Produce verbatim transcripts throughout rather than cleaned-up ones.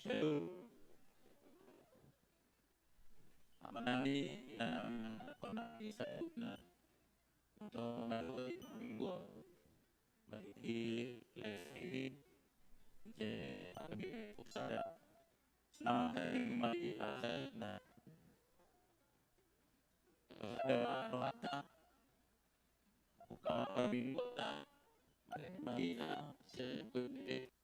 Saluhut amanami, inanami, angka anakkonami saluhutna, antong mangihut hami marhite les i, ise angka bere sada, selamat hari Jumat i, saluhutna. Sada ma rohanta, buka ma parmingguanta, mari ma hita saluhutna.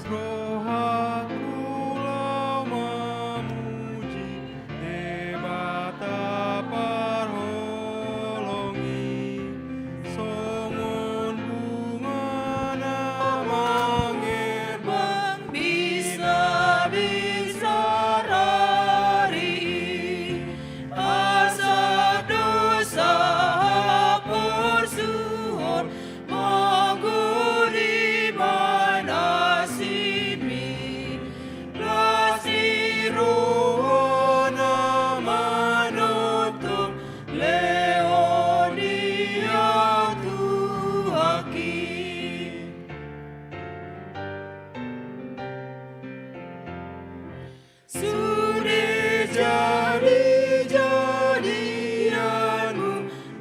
Rohaku laho mamuji Debata parholong i, songon bunga na mangerbang bisa-bisa rari i, asa dosa haporsuhon manggoni ma nasinmi. Las ni rohana manongtong lehon i ahu tu haki. Sude jadi-jadianmu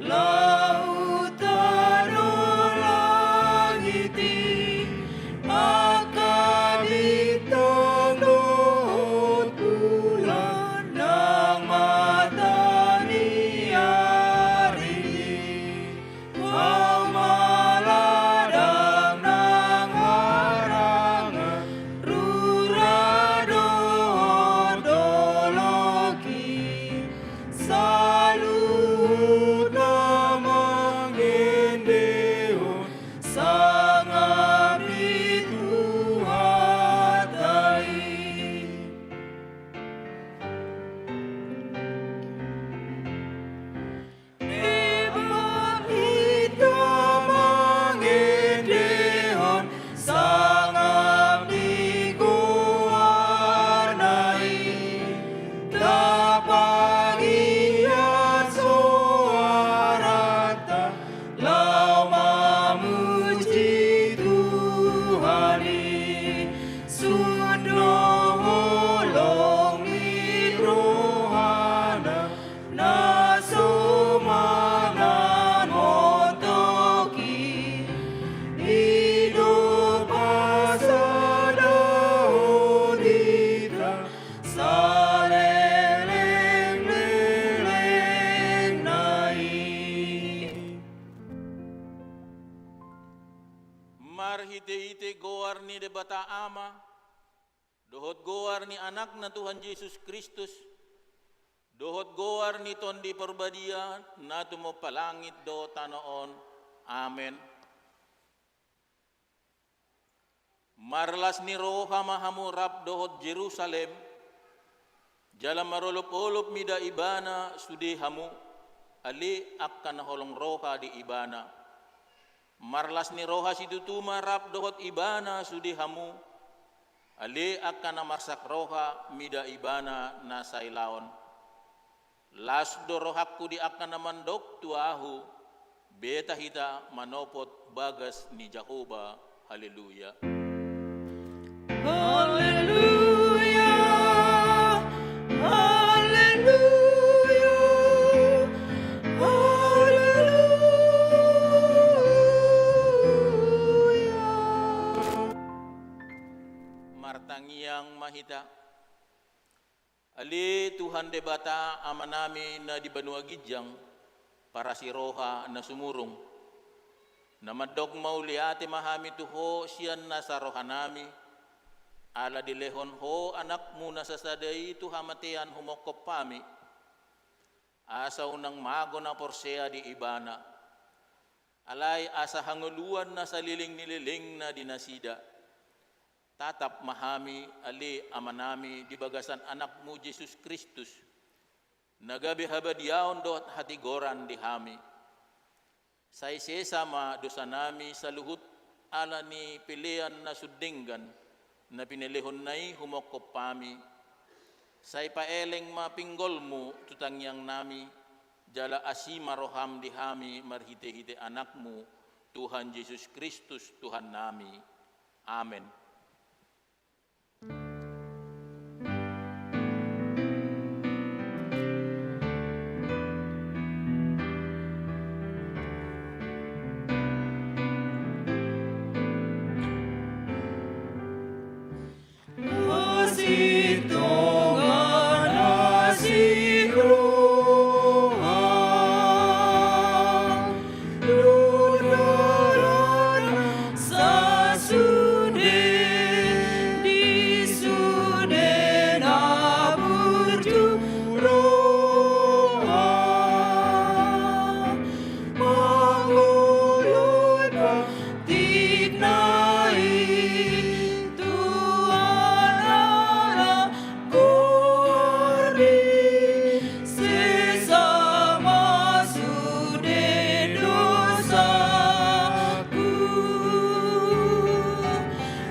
laut tano langit i, angka bintang dohot bulan nang mata ni ari i. Hamu ma ladang nang harangan, rura dohot dolok i, saluhutna mangendehon sangap ni Tuhanta i. Emma hita mangendehon sangap ni goarna i, tapangias goarna, laho mamuji Tuhan i. Sun do holong ni rohana na so mangan montok i, i do pasadahon hita salelenglelengna i. Marhitehite goar ni Debata Ama, dohot goar ni Anakna Tuhan Jesus Kristus, dohot goar ni Tondi Parbadia na tumompa langit dohot tano on. Amen. Marlas ni roha ma hamu rap dohot Jerusalem, jala marolopolop mida ibana sude hamu, ale angka na holong roha di ibana. Marlas ni roha situtu ma rap dohot ibana sude hamu, ale angka na marsak roha mida ibana na sailaon. Las do rohangku di angka na mandok tu ahu, beta hita manopot bagas ni Jahowa. Haleluya. Haleluya. Haleluya. Haleluya. Martangiang ma hita. Ale Tuhan Debata Amanami na di banua ginjang, parasi roha na sumurung, na mandok mauliate ma hami tu Ho sian nasa rohanami, ala dilehon Ho Anakmu na sasada i tu hamatean humongkop hami, asa unang mago na porsea di Ibana, alai asa hangoluan na saleleng ni lelengna di nasida. Tatap ma hami, ale Amanami, di bagasan Anakmu Jesus Kristus, na gabe habadiaon dohot hatigoran di hami. Sai sesa ma dosanami saluhut ala ni pelean na sun denggan, na pinelehonna i humongkop hami. Sai paeleng ma pinggolmu tu tangiangnami, jala asi ma roham di hami marhitehite Anakmu, Tuhan Jesus Kristus, Tuhannami. Amen. Asi tonga na asi roha, dohonon na sasude di sude na burju roha. Mangoloi patikna i, Tuhan, ala goarmi, sesa ma sude dosaku.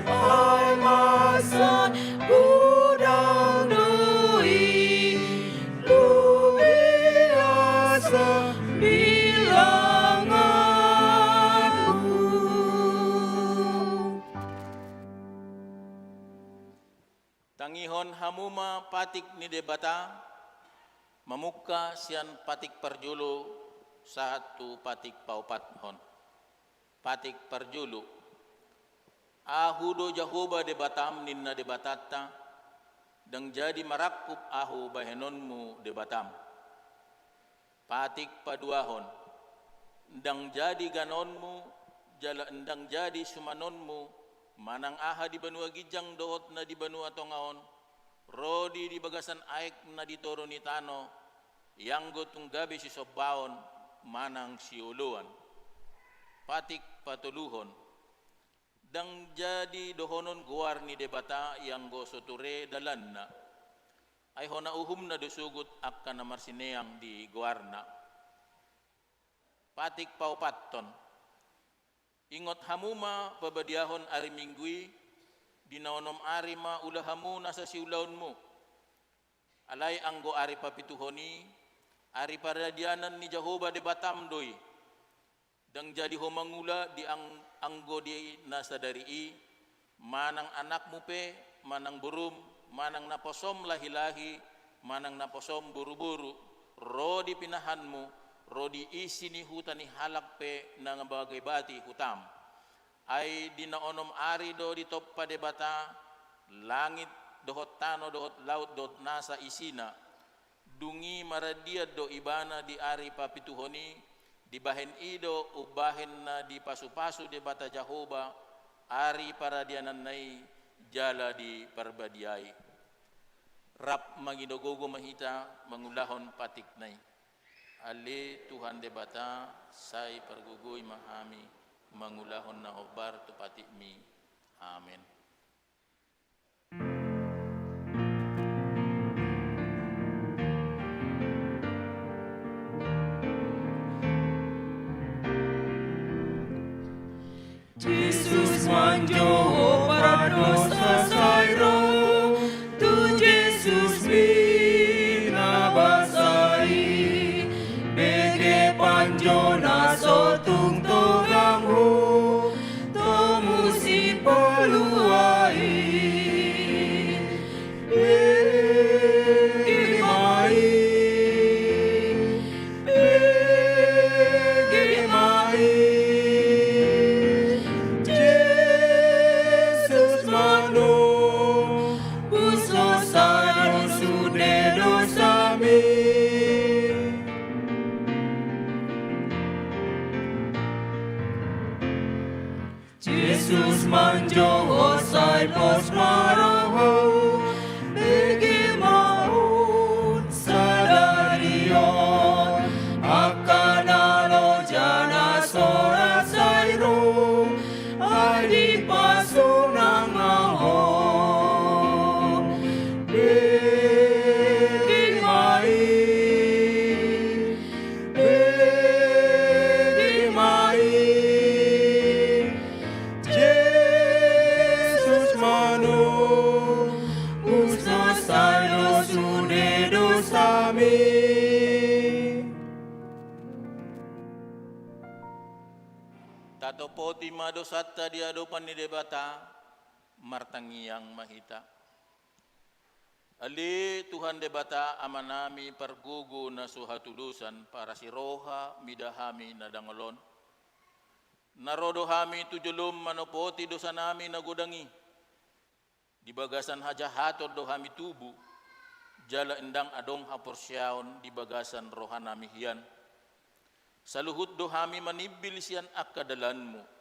Ai masa godang do i, lubiasa bilanganku. Tangihon hamu ma patik ni Debata, mamungka sian patik parjolo sahat tu patik paopathon. Patik parjolo. Ahu do Jahowa Debatam, ninna Debatanta, ndang jadi marangkup ahu bahenonmu Debatam. Patik paduahon. Ndang jadi ganonmu, jala ndang jadi sumanonmu, manang aha di banua ginjang dohot na di banua tonga on, ro di, di bagasan aek na di toru ni tano, ianggo tung gabe sisombaon manang sioloan. Patik patoluhon. Ndang jadi dohonon goar ni Debata ianggo so ture dalanna. Ai hona uhumna do sogot angka na marsineang di goarna. Patik paopathon. Ingot hamu ma pabadiahon ari Minggu i, di na onom ari ma ula hamu nasa siulaonmu. Alai anggo ari papituhon i, ari paradianan ni Jahowa Debatam do i. Ndang jadi ho mangula di ang-, anggo di na sadari i, manang anakmu pe, manang borum, manang naposom lahilahi, manang naposom boruboru, ro di pinahanmu, ro di isi ni huta ni halak pe na mangebati hutam. Ai di na onom ari do ditompa Debata langit dohot tano dohot laut dohot nasa isina. Dung i maradian do ibana di ari papituhon i, dibahen i do umbahen na dipasupasu Debata Jahowa ari paradiananna i jala diparbadiai. Rap mangido gogo ma hita mangulahon patikna i. Ale Tuhan Debata, sai pargogoi ma hami mangulahon na hombar tu patikmi. Amen. Jesus manjou pardosa sai ro, tu Jesus pinabasa i, bege panjou na so tung tonggang ho, tomu sipalua i. Bege ma i, bege ma i, Jesus manjou. Paboa ma dosanta di adopan ni Debata, martangiang ma hita. Ale Tuhan Debata Amanami, pargogo na so hatudosan, parasi roha mida hami na dangol on. Na ro do hami tu jolom manopoti dosanami na godang i, di bagasan hajahaton do hami tubu, jala ndang adong haporseaon di bagasan rohanami hian. Saluhut do hami manimbil sian angka dalanmu.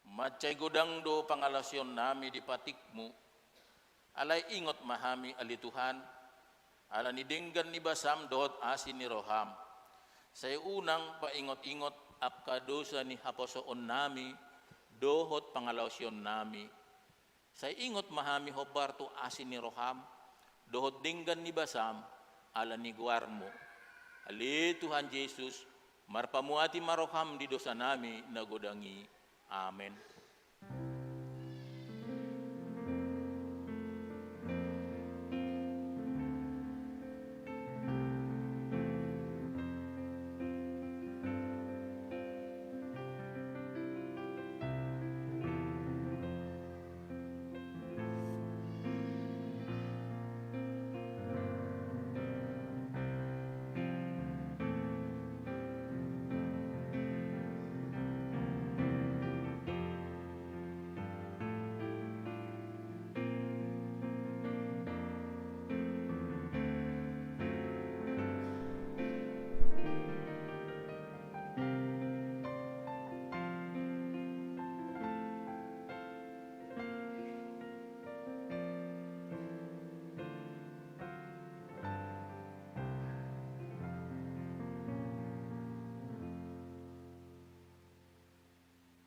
Mansai godang do pangalaosionnami di patikmu. Alai ingot ma hami, ale Tuhan, ala ni denggan ni basam dohot asi ni roham. Sai unang paingot-ingot angka dosa ni haposoonnami dohot pangalaosionnami. Sai ingot ma hami hombar tu asi ni roham dohot denggan ni basam, ala ni goarmu. Ale Tuhan Jesus, marpamuati ma roham di dosanami na godang i. Amen.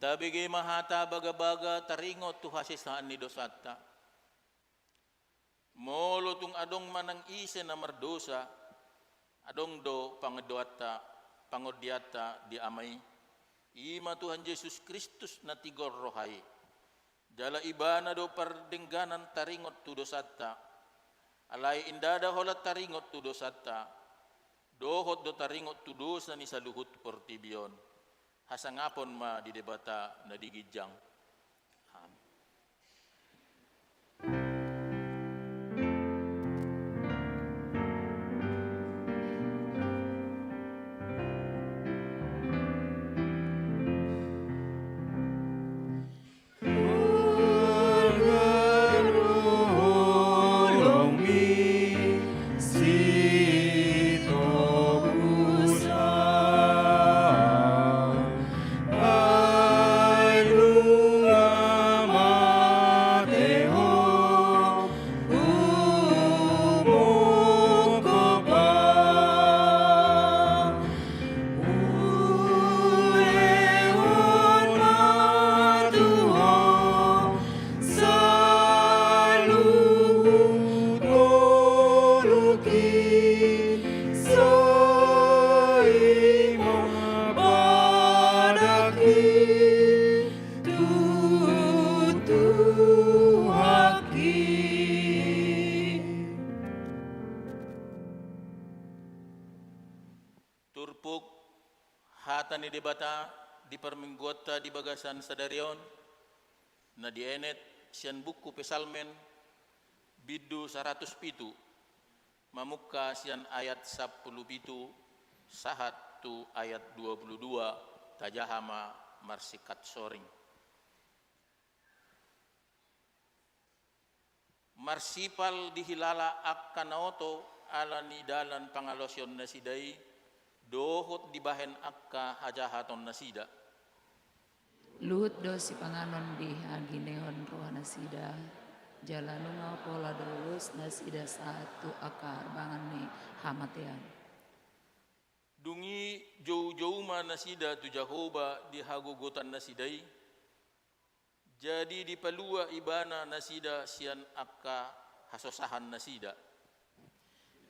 Tabege ma hata bagabaga taringot tu hasesaan ni dosanta. Molo tung adong manang ise na mardosa, adong do pangandoanta, pangondianta di Ama i. I ma Tuhan Jesus Kristus na tigor roha i. Jala Ibana do pardengganan taringot tu dosanta. Alai ndada holan taringot tu dosanta, dohot do taringot tu dosa ni saluhut portibi on. Hasangapon ma di Debata na di ginjang. Amen. Turpuk hata ni Debata di parmingguonta di bagasan sadari on, na dienet sian buku Psalmen, bindu saratus pitu, mamungka sian ayat sampulu pitu sahat tu ayat dua pulu dua, tajaha ma marsingkat soring. Marsipal dihilala angka na oto ala ni dalan pangalaosionnasida i, dohot dibahen angka hajahatonnasida. Luhut do sipanganon di haginehon rohanasida, jala nunga pola do ulos nasida sahat tu angka harbangan ni hamatean. Dung i joujou ma nasida tu Jahowa di hagogotannasida i, jadi dipalua Ibana nasida sian angka hasosahannasida.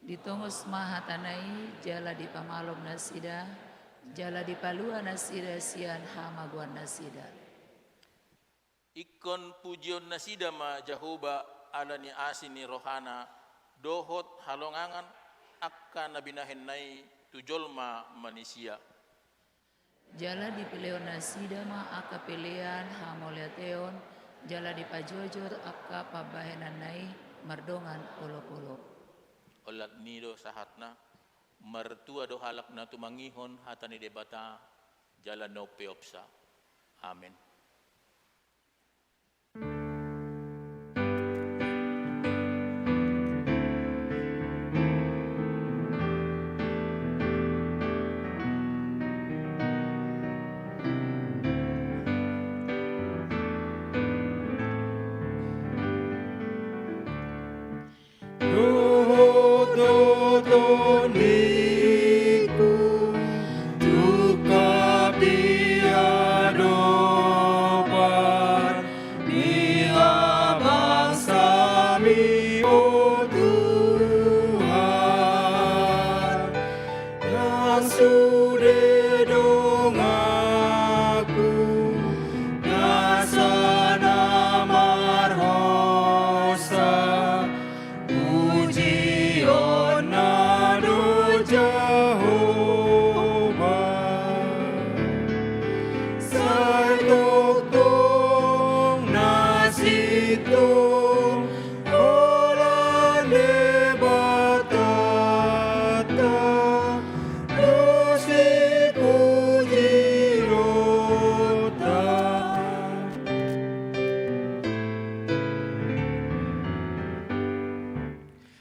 Ditongos ma hatana i jala dipamalum nasida, jala dipalua nasida sian hamagoannasida. Ingkon pujionnasida ma Jahowa ala ni asi ni rohana, dohot halongangan angka na binahenna i tu jolma manisia. Jala dipelehon nasida ma angka pelean hamauliateon, jala dipajojor angka pambahenanna i mardongan olopolop. Olat ni do sahatna, martua do halak na tumangihon hata ni Debata, jala na umpeopsa. Amen. Dohot do tondingku, tungka piadopan ni habangsami, o Tuhan. Nang sude donganku, nasa na marhosa, pujionna do Jahowa. Sai tongtong na sintong holan Debatanta, dos dipujionna.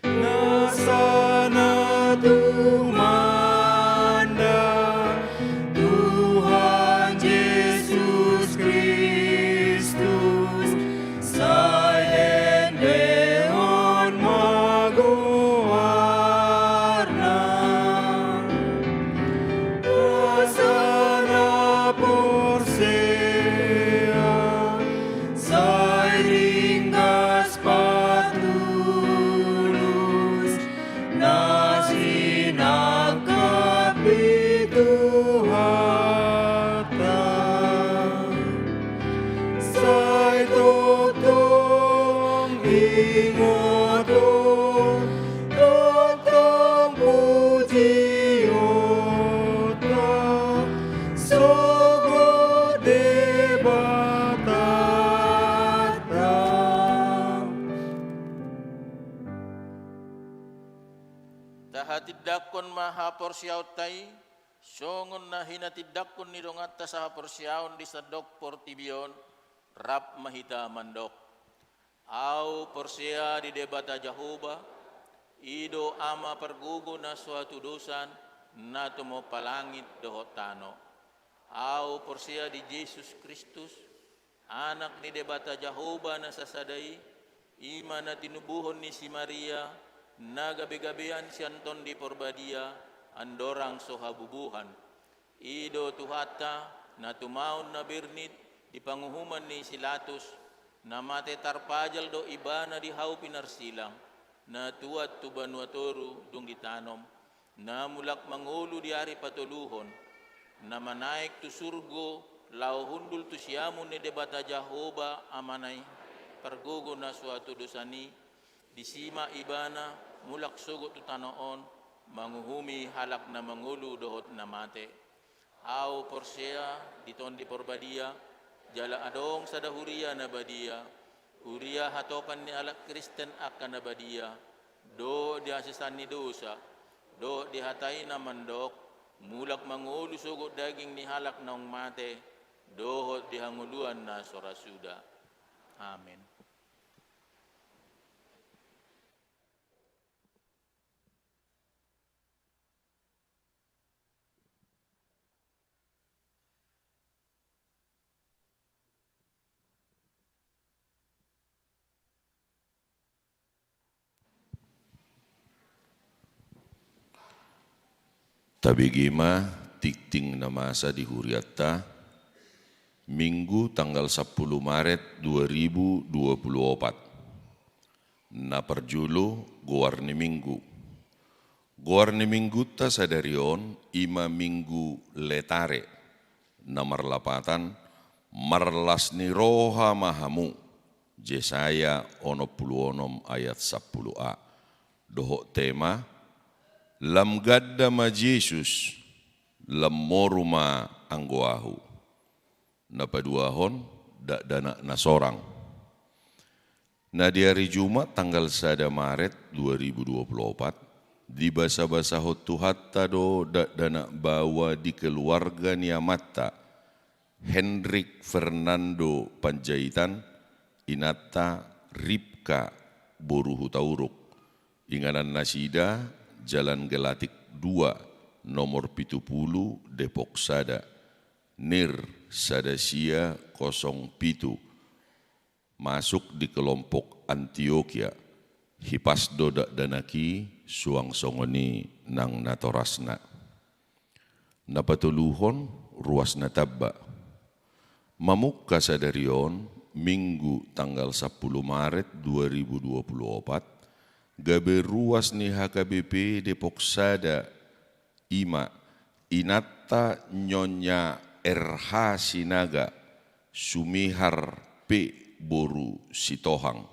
Nasa na tumanda Tuhan Jesus Kristus, sai endehon ma goarna. Nasa na porsea, sai ringgas patulus, na sinangkap ni Tuhanta. Sai tongtong ingoton, tongtong pujionta, sogot Debatanta. Tahatindangkon ma haporseaonta i, songon na hinatindangkon ni donganta sahaporseaon di sandok portibi on, rap ma hita mandok. Ahu porsea di Debata Jahowa, i do Ama pargogo na so hatudosan, na tumompa langit dohot tano. Ahu porsea di Jesus Kristus, Anak ni Debata Jahowa na sasada i, i ma na tinubuhon ni si Maria, na gabegabean sian Tondi Porbadia, andorang so habubuhan. I do Tuhanta, na tumaon na bernit di panguhuman ni si Latus, na mate tarpajal do Ibana di hau pinarsilang, na tuat tu banua toru dung ditanom, na mulak mangolu di ari patoluhon, na manaek tu surgo laho hundul tu siamun ni Debata Jahowa Amana i, pargogo na so hatudosan i, disi ma Ibana mulak sogot tu tano on, manguhumi halak na mangolu dohot na mate. Ahu porsea di Tondi Porbadia, jala adong sada huria na badia, huria hatopan ni halak Kristen angka na badia, dohot di hasesaan ni dosa, dohot di hata i na mandok, mulak mangolu sogot daging ni halak naung mate, dohot di hangoluan na so ra suda. Amen. Tabege ma tingting na masa di hurianta, Minggu tanggal sampulu Maret dua ribu dua puluh opat. Na parjolo, goar ni Minggu. Goar ni Minggunta sadari on i ma Minggu Letare, na marlapatan, marlas ni roha ma hamu, Jesaya onom pulu onom ayat sampulu a. Dohot tema, Lam ganda ma Jesus, lam moru ma anggo ahu. Na paduahon, dakdanak na sorang. Na di ari Jumat tanggal sada Maret dua ribu dua puluh opat, dibasabasahon Tuhanta do dakdanak baoa di keluarga ni amanta, Hendrik Fernando Panjaitan, inanta Ripka boru Hutauruk. Inganan nasida, Jalan Galatik dua, nomor pitu pulu, Depok sada, nir sada sia kosong pitu, masuk di kelompok Antiokia. Hipas do dakdanak i suang songon i nang natorasna. Na patoluhon, ruas na tamba. Mamungka sadari on, Minggu tanggal sampulu Maret dua ribu dua puluh opat, gabe ruas ni H K B P Depok sada, i ma inanta Nyonya R H Sinaga, Sumihar P boru Sitohang,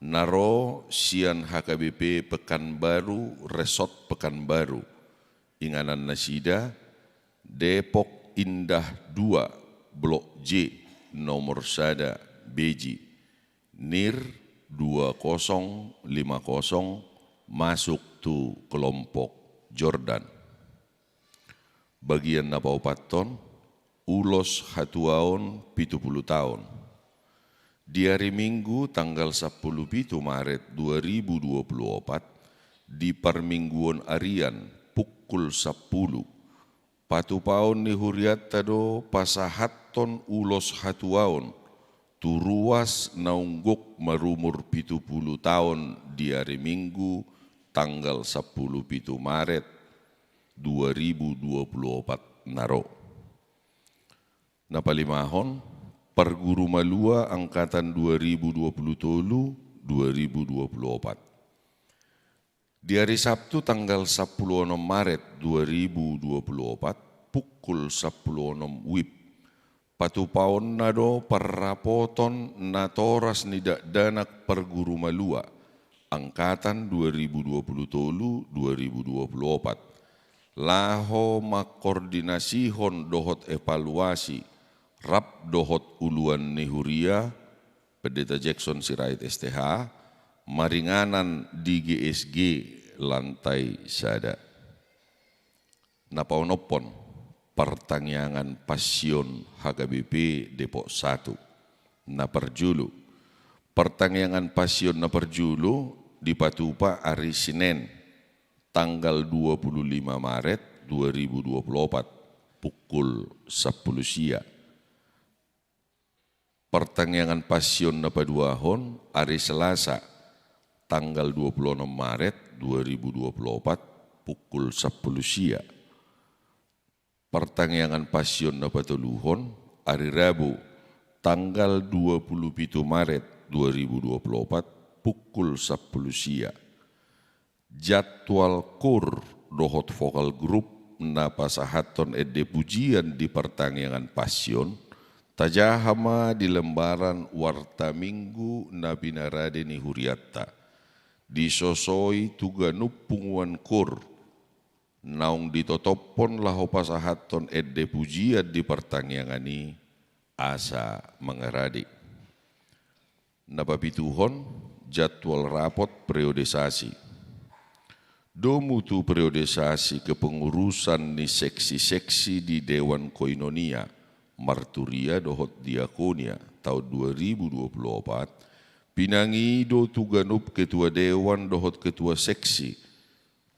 na ro sian H K B P Pekanbaru, Resort Pekanbaru. Inganan nasida, Depok Indah dua, Blok J, nomor sada, Beji, nir dua kosong lima kosong, masuk tu kelompok Jordan. Bagian na paopathon, ulos hatuaon pitu pulu taon. Di ari Minggu tanggal sampulu pitu Maret dua ribu dua puluh opat, di parmingguon arian pukul sampulu, patupaon ni hurianta do pasahathon ulos hatuaon tu ruas naung gok marumur pitu pulu taon di ari Minggu tanggal sampulu pitu Maret dua ribu dua puluh opat na ro. Na palimahon, parguru malua angkatan dua ribu dua puluh tolu, dua ribu dua puluh opat. Di ari Sabtu tanggal sampulu onom Maret dua ribu dua puluh opat, pukul sampulu onom wib, patupaonna do parrapoton natoras ni dakdanak parguru malua angkatan dua ribu dua puluh tolu, dua ribu dua puluh opat, laho mangkoordinasihon dohot evaluasi rap dohot uluan ni huria, Pendeta Jackson Sirait S T H, maringanan di G S G lantai sada. Na paonomhon, partangiangan passion H K B P Depok satu. Na parjolo, partangiangan passion na parjolo dipatupa ari Senen, tanggal dua puluh lima Maret dua ribu dua puluh opat, pukul sampulu sia. Partangiangan passion na paduahon, ari Selasa, tanggal dua puluh onom Maret dua ribu dua puluh opat, pukul sampulu sia. Partangiangan passion na patoluhon, ari Rabu, tanggal dua puluh pitu Maret dua ribu dua puluh opat, pukul sampulu sia. Jadwal koor dohot vokal grup na pasahathon ende pujian di partangiangan passion, tajaha ma di lembaran Warta Minggu na pinarade ni hurianta. Disosoi tu ganup punguan koor naung ditotophon laho pasahathon ende pujian di partangiangan i, asa mangarade. Na papituhon, jadwal rapot periodisasi. Domu tu periodisasi kepengurusan ni seksi-seksi di Dewan Koinonia, Marturia dohot Diakonia taon dua ribu dua puluh opat, pinangido tu ganup ketua dewan dohot ketua seksi,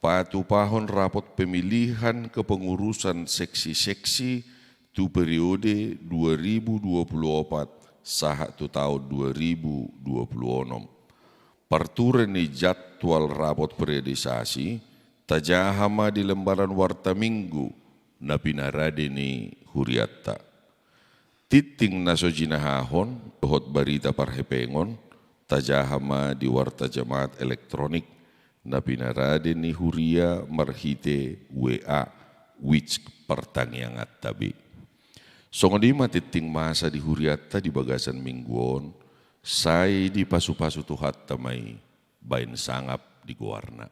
patupahon rapot pemilihan kepengurusan seksi-seksi tu periode dua ribu dua puluh opat sahat tu taon dua ribu dua puluh onom. Parture ni jadwal rapot periodisasi, tajaha ma di lembaran Warta Minggu na pinarade ni hurianta. Tingting na so jinahahon dohot barita parhepengon, tajaha ma di Warta Jamaat elektronik na pinarade ni huria marhite W A, WeChat partangianganta be. Songon i ma tingting masa di hurianta di bagasan minggu on, sai dipasupasu Tuhanta ma i baen sangap di goarna.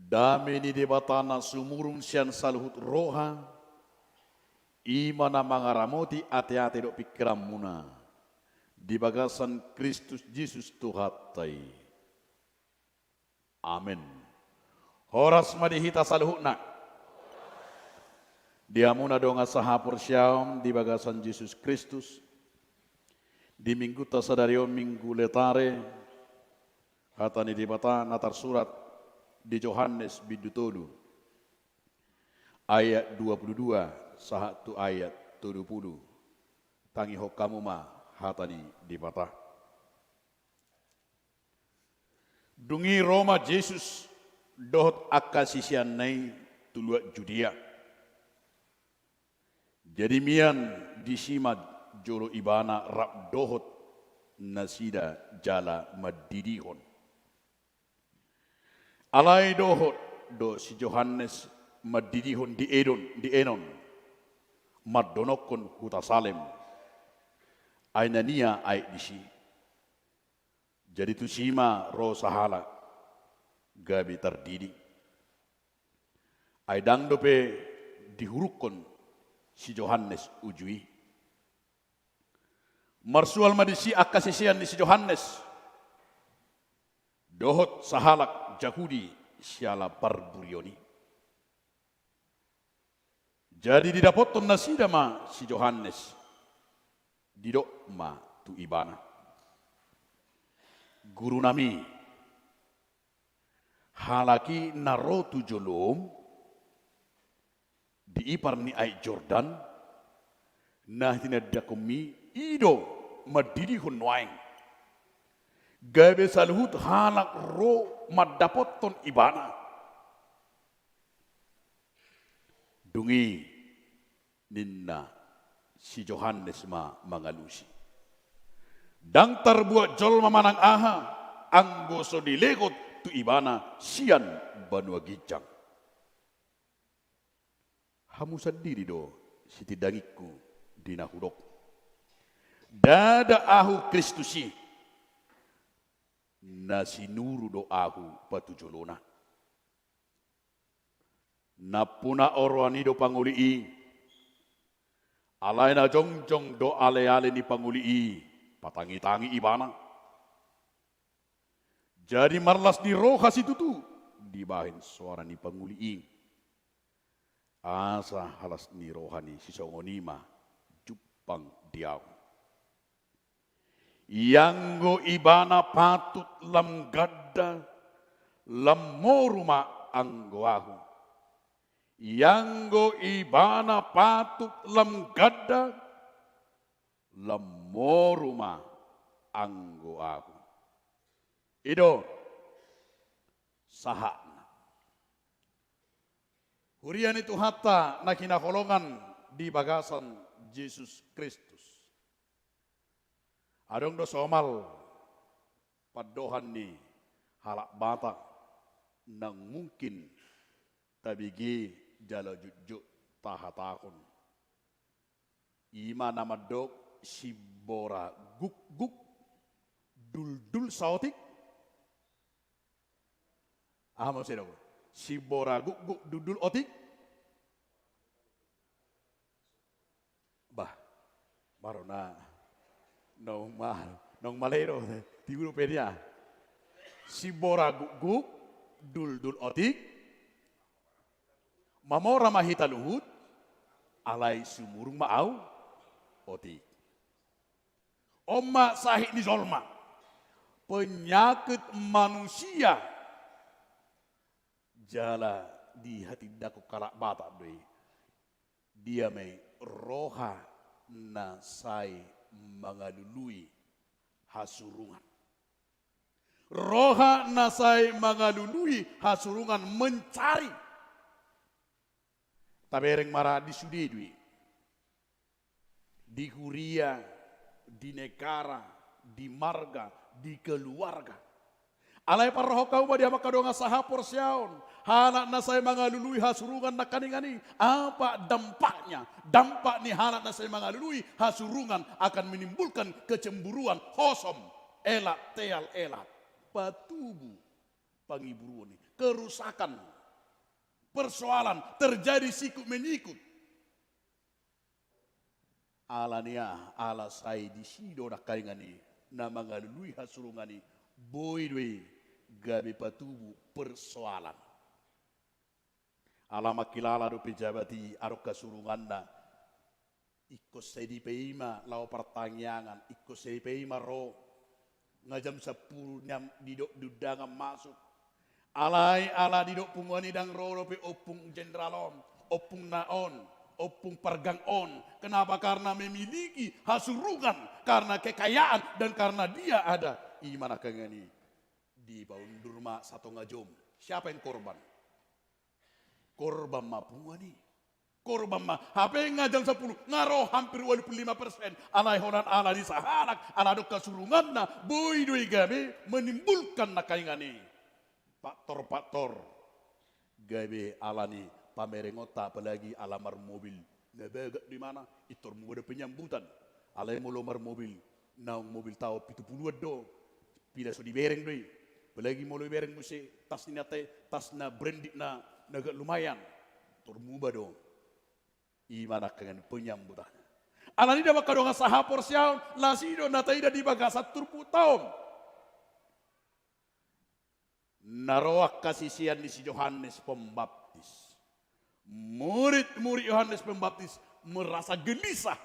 Dame ni Debata na sumurung sian saluhut roha, i ma na mangaramoti ateate dohot pingkiranmuna di bagasan Kristus Jesus Tuhanta i. Amen. Horas ma di hita saluhutna. Di hamuna dongan sahaporseaon di bagasan Jesus Kristus, di minggunta sadari on, Minggu Letare, hata ni Debata na tarsurat di Johannes bindu tolu, ayat dua pulu dua sahat tu ayat tolu pulu. Tangihon hamu ma hata ni Debata. Dung i ro ma Jesus dohot angka siseanna i tu luat Judea. Jadi mian disi ma jolo Ibana rap dohot nasida jala mandidihon. Alai dohot do si Johannes mandidihon di Edon, di Enon, mandonokkon huta Salem. Ai na nian aek disi. Jadi tusi ma ro sahalak gabe tardidi. Ai ndang dope dihurungkon si Johannes uju i. Marsual ma disi angka sisean ni si Johannes dohot sahalak Jahudi siala parburion i. Jadi didapothon nasida ma si Johannes, didok ma tu Ibana: Gurunami, halak i na ro tu jolom di ipar ni aek Jordan, na tinandangkonmi, i do mandidihon nuaeng. Gabe saluhut halak ro mandapothon Ibana. Dung i ninna si Johannes ma mangalusi: Ndang tarbuat jolma manang aha, anggo so dilehon tu ibana sian banua ginjang. Hamu sandiri do sitindangingku di na hudok. Ndada ahu Kristus i, na sinuru do ahu patujolona. Nampuna oroan i do pangoli i, alai na jongjong do aleale ni pangoli i patangitangi ibana. Jadi marlas ni roha situtu dibahen soara ni pangoli i. Asa halas ni roha ni sisongon i ma jumpang di ahu. Ianggo ibana patut lam ganda, lam moru ma anggo ahu. Ianggo ibana patut lam ganda, lam moru ma anggo ahu. I do sahatna. Huria ni Tuhanta na hinaholongan di bagasan Jesus Kristus. Adong do somal pandohan ni halak Batak na mungkin tabege jala jotjot tahatahon. I ma na mandok: Simbora gukguk, duldul saotik. Aha muse do? Simbora gukguk, duldul otik. Bah, maro na naung ma, naung male do. Tibu dope dia. Simbora gukguk, duldul otik. Mamora ma hita luhut, alai sumurung ma ahu otik. On ma sahit ni jolma, penyakit manusia. Jala dihatindangkon halak Batak do i. Dia ma i? Roha na sai mangalului hasurungan. Roha na sai mangalului hasurungan, mencari. Tabereng ma ra, di sude do i. Di huria, di negara, di marga, di keluarga. Alai parrohahon hamu ma di hamu angka dongan sahaporseaon, halak na sai mangalului hasurungan nangkaningan i, apa dampaknya? Dampak ni halak na sai mangalului hasurungan akan menimbulkan kecemburuan, hosom, elak, teal, elak, patubu pangiburuon i, kerusakan, persoalan, terjadi sikut menyikut. Ala ni aha? Ala sai disi do nangkaningan i na mangalului hasurungan i, boi do i gabe patubu persoalan. Ala mangkilala do pejabat i adong hasurunganna, ingkon sai dipaima laho partangiangan, ingkon sai dipaima ro. Nga jam sampulu nian didok di undangan masuk. Alai ala didok punguan i ndang ro dope ompung jenderal on, ompung na on, ompung pargang on. Kenapa? Karena memiliki hasurungan, karena kekayaan, dan karena dia ada. I ma nangkaningan i. Dipaundur ma satonga jom. Siapa yang korban? Korban ma punguan i. Korban ma. Hape nga jam sampulu, nga ro hampir ualu pulu lima persen. Alai holan ala ni sahalak, ala adong hasurunganna, boi do i gabe menimbulkan nangkaningan i faktor-faktor. Gabe ala ni pamerengonta, apalagi ala marmobil na bagak do imana, pintor muba do penyambutan. Alai molo marmobil naung mobilta on pitu puluan do, pila so dibereng do i. Apalagi molo dibereng muse tas ni inanta i, tas na branded na, na agak lumayan. Pintor muba do. I ma nangkaningan penyambutan. Ala ni i, damang hamu dongan sahaporseaon, las i do na taida di bagasan turpukta on. Na ro angka sisean ni si Johannes Pembaptis. Murid-murid Johannes Pembaptis merasa gelisah,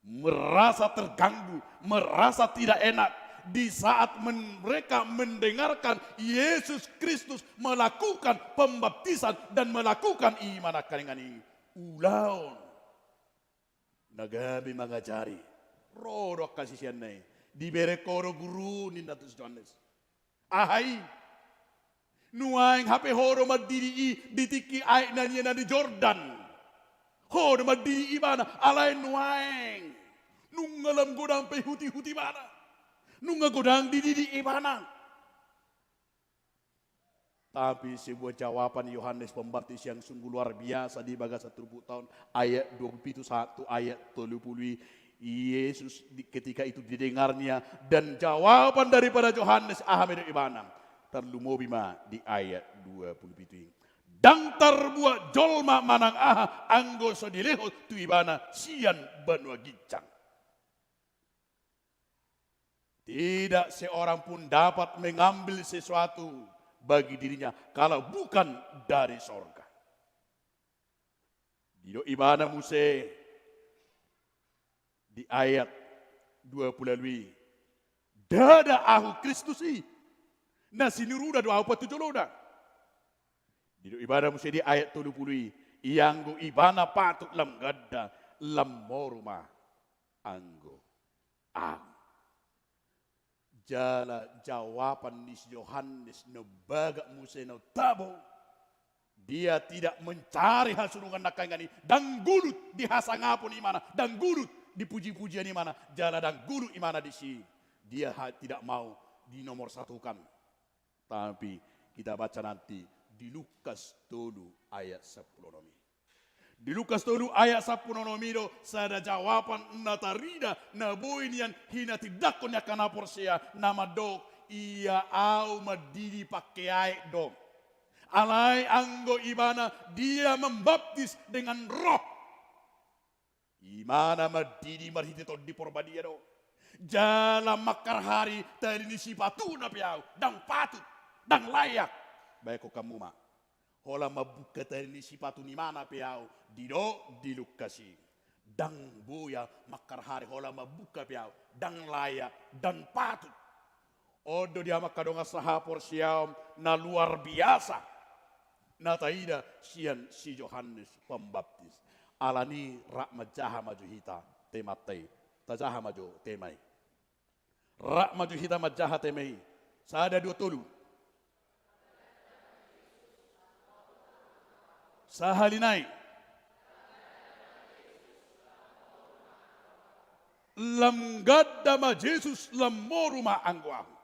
merasa terganggu, merasa tidak enak di saat men-, mereka mendengarkan Yesus Kristus melakukan pembaptisan dan melakukan, i ma nangkaningan i, ulaon na gabe mangajari. Ro do angka siseanna i. Dibereng ho do guru, ninna tu si Johannes. Aha i? Nuaeng hape ho do mandidi i di tingki aek na nian na di Jordan. Ho do mandidi ibana, alai nuaeng nunga lam godang paihut-ihut ibana. Nunga godang dididi ibana. Tapi sebuah jawaban Yohanes Pembaptis yang sungguh luar biasa di bagasan turpukta on, ayat dua puluh pitu sahat tu ayat tolu pulu i. Yesus di, ketika itu didengarnya, dan jawaban daripada Johannes, aha ma didok ibana? Tarlumobi ma di ayat dua puluh pitu i. Ndang tarbuat jolma manang aha anggo so dilehon tu ibana sian banua ginjang. Tidak seorang pun dapat mengambil sesuatu bagi dirinya kalau bukan dari sorga. Didok ibana muse di ayat dua pulu ualu i, ndada ahu Kristus i, na sinuruna do ahu patujolona. Didok ibana muse di ayat tolu pulu i, ianggo ibana patut lam ganda, lam moru ma anggo ahu. Jala jawaban ni si Johannes na bagak muse na tabo. Dia tidak mencari hasurungan nangkaningan i, ndang gulut dihasangapon imana, ndang gulut dipuji-pujian imana, jala ndang gulut imana disi. Dia ha-, tidak mau dinomorsatukan. Tapi kita baca nanti di Lukas tolu ayat sampulu onom i. Di Lukas tolu ayat sampulu onom i do sada jawaban na tarida, na boi nian hinatindangkon ni angka na porsea, na mandok, ia ahu mandidi pangke aek do. Alai anggo ibana, dia membaptis dengan Roh. Imana mandidi marhite Tondi Porbadia do. Jala mangkarhari tali ni sipatuna pe ahu, ndang patut, ndang layak. Baen hamu ma. Holan mambuka tali ni sipatu ni imana pe ahu, didok di Lukas i. Ndang boi ahu mangkarhari holan mambuka pe ahu, ndang layak, ndang patut. On do di hamu angka dongan sahaporseaon na luar biasa na taida sian si Johannes Pembaptis. Alani i rap manjaha ma jo hita temanta i. Tajaha ma jo tema i. Rap ma jo hita manjaha tema i. Sada, dua, tolu. Sahali nai. Lam ganda ma Jesus, lam moru ma anggo ahu.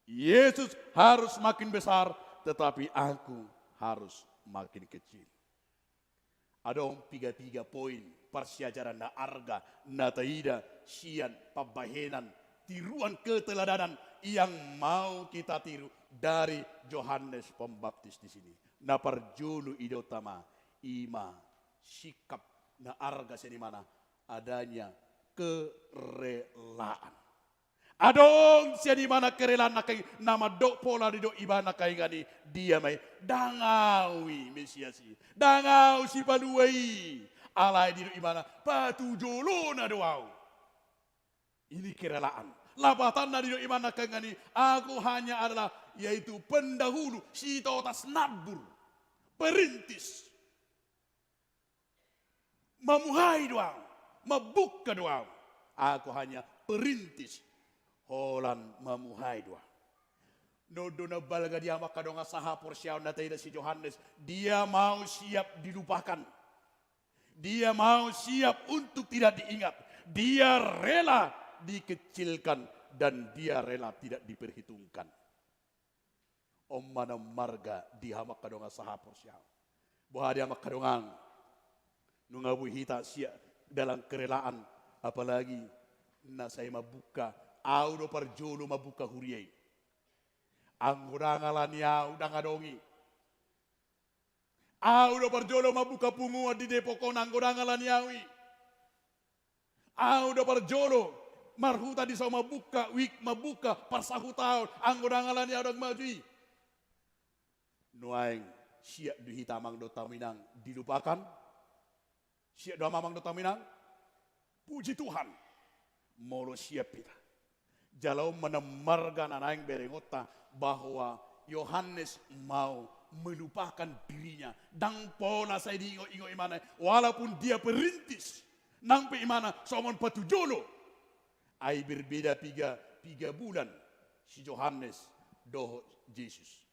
Yesus harus makin besar, tetapi aku harus makin kecil. Adong piga-piga poin parsiajaran na arga na taida sian pambahenan, tiruan keteladanan yang mau kita tiru dari Johannes Pembaptis di sini. Na parjolo idaonta ma, i ma sikap na arga sian imana, adanya kerelaan. Adong sian imana kerelaan nangkaning na mandok pola didok ibana nangkaning i, dia ma i, ndang ahu i Mesias i, ndang ahu sipalua i. Alai didok ibana, patujolona do ahu. Ini kerelaan. Lapatanna didok imana nangkaning i, aku hanya adalah, yaitu pendahulu, sitotas nambur, perintis. Mamuhai do ahu, mambuka do ahu. Aku hanya perintis, holan mamuhai do ahu. Nunga do na balga di hamu angka dongan sahaporseaon na taida si Johannes, dia mau siap dilupakan. Dia mau siap untuk tidak diingat. Dia rela dikecilkan dan dia rela tidak diperhitungkan. On ma na marga di hamu angka dongan sahaporseaon. Boha di hamu angka dongan? Nunga boi hita siap dalam kerelaan, apalagi na sai mambuka, ahu do parjolo mambuka huria i. Anggo ndang alani ahu, ndang adong i. Ahu do parjolo mambuka punguan di Depok on, anggo ndang alani ahu i. Ahu do parjolo marhuta di son, mambuka wijk, mambuka parsahutaon, anggo ndang alani ahu, ndang maju i. Nuaeng siap do hita, amang dohot hamu inang, dilupakan? Siap do hamu, amang dohot hamu inang? Puji Tuhan, molo siap hita. Jala on ma na marga na naeng berengonta, bahwa Yohanes mau melupakan dirinya. Ndang pola sai diingot-ingot imana, walaupun dia perintis, nang pe imana songon patujolo. Ai berbeda piga, piga bulan si Johannes dohot Jesus.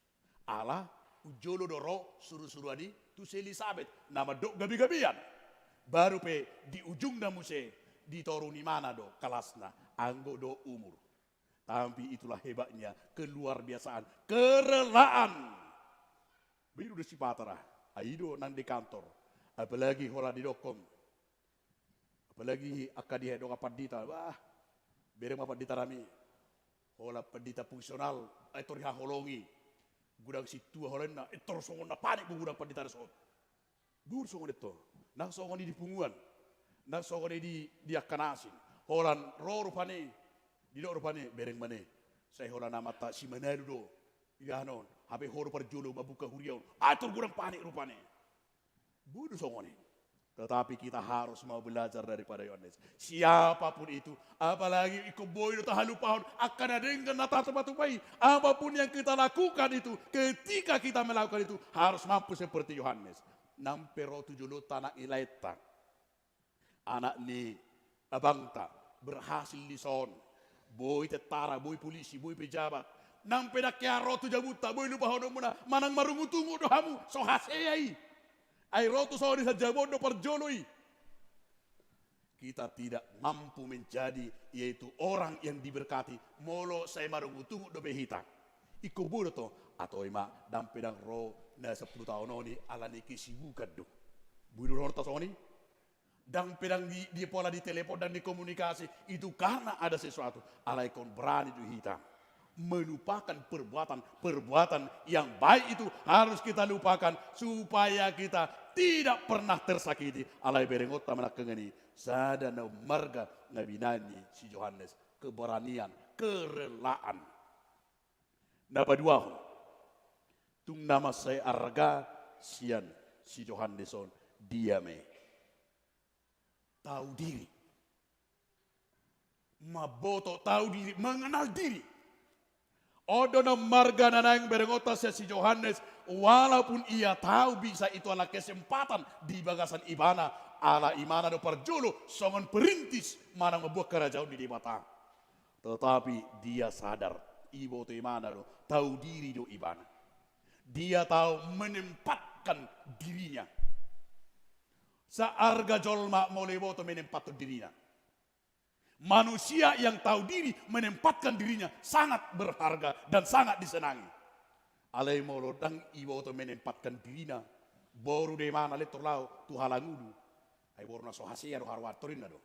Ala unjolo do ro suru-suruan i tu si Elisabet, na mandok gabe-gabean. Baru pe di ujungna muse, di toru ni imana do kalasna, anggo do umur. Tapi itulah hebatnya keluar biasaan kerelaan. Boi do sipata ra, ai i do nang di kantor. Apalagi holan didokkon, apalagi angka di dongan pandita, bah, bereng ma pandita nami. Holan pandita fungsional, ai tor dihaholongi. Godang sintua holan na, eh, tor songon na panik do godang pandita dison. Boi do songon i tong. Nang songon i di punguan. Nang songon i di, di angka na asing. Holan ro rupani, didok rupani, bereng ma ne. Sai holan amanta si Manalu do. Idanon, hape ho do parjolo mambuka huria on. Ai tor godang panik rupani. Boi do songon i. Tetapi kita harus mau belajar daripada Yohanes. Siapapun itu, apalagi ingkon boi do tahalupahon angka na denggan na tatupa-tupa i. Apapun yang kita lakukan itu, ketika kita melakukan itu, harus mampu seperti Yohanes. Nang pe ro tu jolonta anak ni laenta, anak ni abangta, berhasil di son, boi tentara, boi polisi, boi pejabat. Nang pe ndang hea ro tu jabunta, boi lupahononmuna, manang marungut-ungut do hamu, so hasea i. Ai ro tu son i sian jabu on do parjolo i. Kita tidak mampu menjadi, yaitu orang yang diberkati, molo sai marungut-ungut dope hita. Ingkon boi do tong, atau ima, ndang pe ndang ro na sampulu taon on i, alani kesibukan do. Boi do rohanta songon i? Ndang pe ndang di, di pola di telepon, ndang di komunikasi, itu karena ada sesuatu. Alai ingkon berani do hita melupakan perbuatan-perbuatan yang baik itu, harus kita lupakan supaya kita tidak pernah tersakiti. Alai berengonta ma nangkaning i sada na marga na binahen ni si Johannes, keberanian, kerelaan. Na paduahon, tung na mansai arga sian si Johannes on, dia ma i? Tahu diri. Mamboto, tahu diri, mengenal diri. On do na marga na naeng berengonta sian si Johannes, walaupun ia tahu bisa itu adalah kesempatan di bagasan ibana, ala imana do parjolo songon perintis manang mambuat kerajaan ni Debata. Tetapi dia sadar, iboto imana do, tahu diri do ibana. Dia tahu menempatkan dirinya. Searga jolma molo iboto menempathon dirina. Manusia yang tahu diri menempatkan dirinya sangat berharga dan sangat disenangi. Alai molo ndang iboto menempatkan dirina, boru do imana, lentor laho tu halangulu. Ai boru na so hasea do haruar torinna do.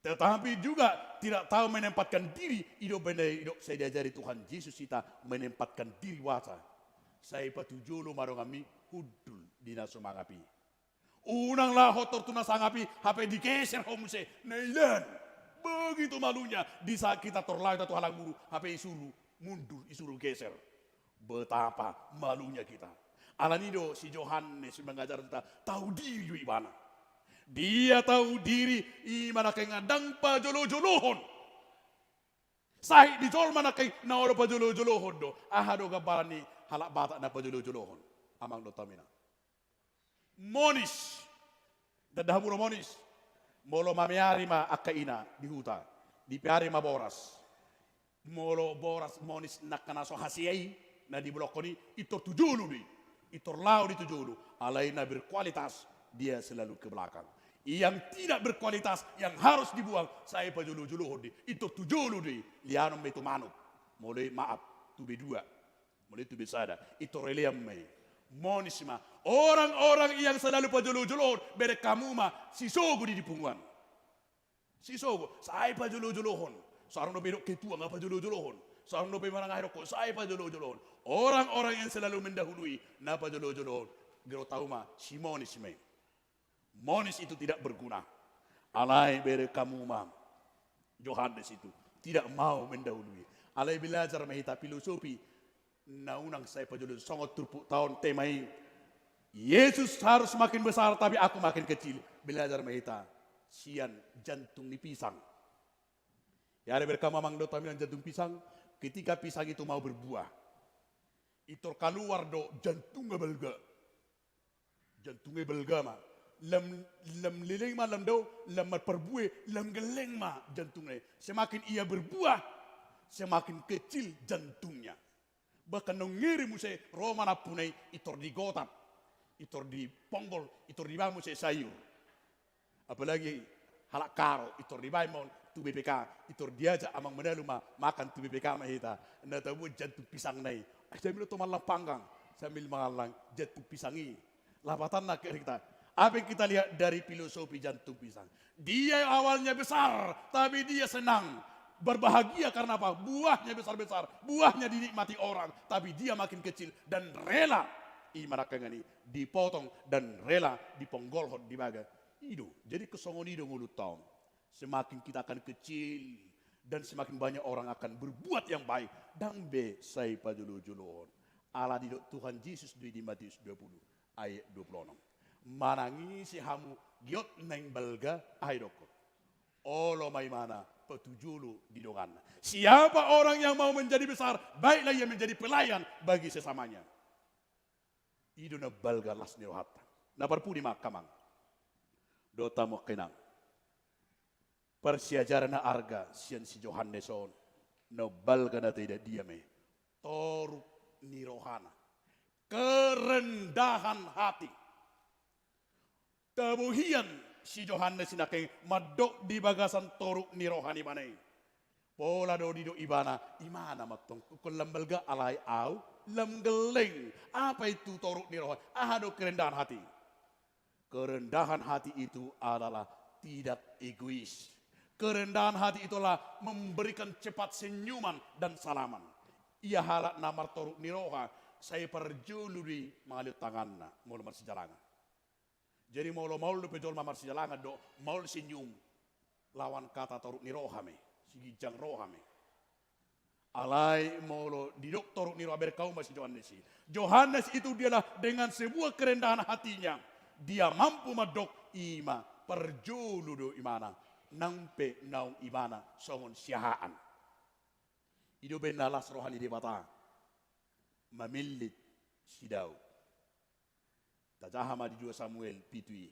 Tetapi juga tidak tahu menempatkan diri, i do benda i do sai diajari Tuhan Jesus hita menempatkan diri wasa. Sai patujolo ma donganmi hundul di na so mangap i. Unang laho tor tu na sangap i, hape digeser ho muse, nailan. Begitu malunya, di saat kita tor laho hita tu halak muru, hape isuru mundur, isuru geser. Betapa malunya kita. Alani do si Johannes mangajar hita, tahu diri do ibana. Dia tahu diri, i ma nangkin ndang pajolo-jolohon. Sahit di jolma nangkin na olo pajolo-jolohon do. Aha do gambaran ni halak Batak na pajolo-jolohon? Amang dohot hamu inang. Monis. Tanda hamu do monis. Molo mameari ma angka ina di huta, dipeari ma boras. Molo boras monis nangka na so hasea i, na di bolongkon i, i tor tu jolo do i. I tor laho do i tu jolo. Alai na berkualitas, dia selalu ke belakang. Yang tidak berkualitas, yang harus dibuang, sai pajolo-jolohon do i. I tor tu jolo do i. Lianon ma i tu manuk. Molo i, maaf, tu B dua. Molo i tu B sada. I tor elean ma i. Monis ma. Orang-orang yang selalu pajolo-jolohon, bereng hamu ma, sisogo do i di punguan. Sisogo, sai pajolo-jolohon. Saur dope didok ketua, nga pajolo-jolohon. Saur dope manang aha didok, sai pajolo-jolohon. Orang-orang yang selalu mendahului, na pajolo-jolohon. Gero tahu ma, si monis ma i. Monis itu tidak berguna. Alai bereng hamu ma, Johannes itu tidak mau mendahului. Alai belajar ma hita filosofi na unang sai pajolo, songon turpukta on tema i. Yesus harus makin besar, tapi aku makin kecil. Belajar ma hita sian jantung ni pisang. Ya, ada bereng hamu amang dohot hamu inang, jantung pisang. Ketika pisang itu mau berbuah, i tor kaluar do jantungna balga. Jantungna balga ma. Lam, lam leleng ma, lam dao, lam marparbue, lam gelleng ma jantungna. Semakin ia berbuah, semakin kecil jantungnya. Bahkan naung ngeri muse, ro ma nampuna i, i tor digotap, i tor diponggol, i tor dibaen muse sayur. Apalagi halak Karo, i tor dibaen ma on tu B P K, i tor diajak Amang Manalu ma makan tu B P K ma hita. Na tabo jantung pisangna i. Ai sambil oto mallang panggang, sambil mangallang jantung pisang i. Lapatanna ke hita. Apa yang kita lihat dari filosofi jantung pisang? Dia awalnya besar, tapi dia senang, berbahagia karena apa? Buahnya besar-besar, buahnya dinikmati orang, tapi dia makin kecil dan rela, i ma nangkin i, dipotong dan rela diponggolhon, dibaga. I do, jadi songon i do ngolunta on. Semakin kita akan kecil, dan semakin banyak orang akan berbuat yang baik, ndang be sai pajolo-jolohon. Ala didok Tuhan Jesus do i di Matius dua puluh ayat dua puluh enam. Manang ise hamu giot naeng balga, ai dokkon, olo ma imana patujolo di donganna. Siapa orang yang mau menjadi besar, baiklah ia menjadi pelayan bagi sesamanya. I do na balga las ni rohanta. Na parpudi ma angka amang dohot hamu angka inang. Parsiajaran na arga sian si Johannes on, na balga na taida dia ma i? Toruk ni rohana. Kerendahan hati. Tabo hian si Johannes i nangkin mandok di bagasan toruk ni roha ni ibana i. Pola do didok ibana, imana ma antong, ingkon lam balga alai ahu lam gelleng. Apa itu toruk ni roha? Aha do kerendahan hati? Kerendahan hati itu adalah tidak egois. Kerendahan hati itu adalah memberikan cepat senyuman dan salaman. Ia halak na martoruk ni roha, sai parjolo do i mangalehon tanganna molo marsijalangan. Jadi molo maol dope jolma marsijalangan do, maol senyum, lawan kata toruk ni roha ma i, siginjang roha ma i. Alai molo didok toruk ni roha, bereng hamu ma si Johannes i. Johannes itu dialah dengan sebuah kerendahan hatinya, dia mampu mandok, i ma parjolo do imana, nang pe naung imana songon siahaan. I do umbahen na las roha ni Debata mamillit si Daud. Tajaha ma di dua Samuel pitu i,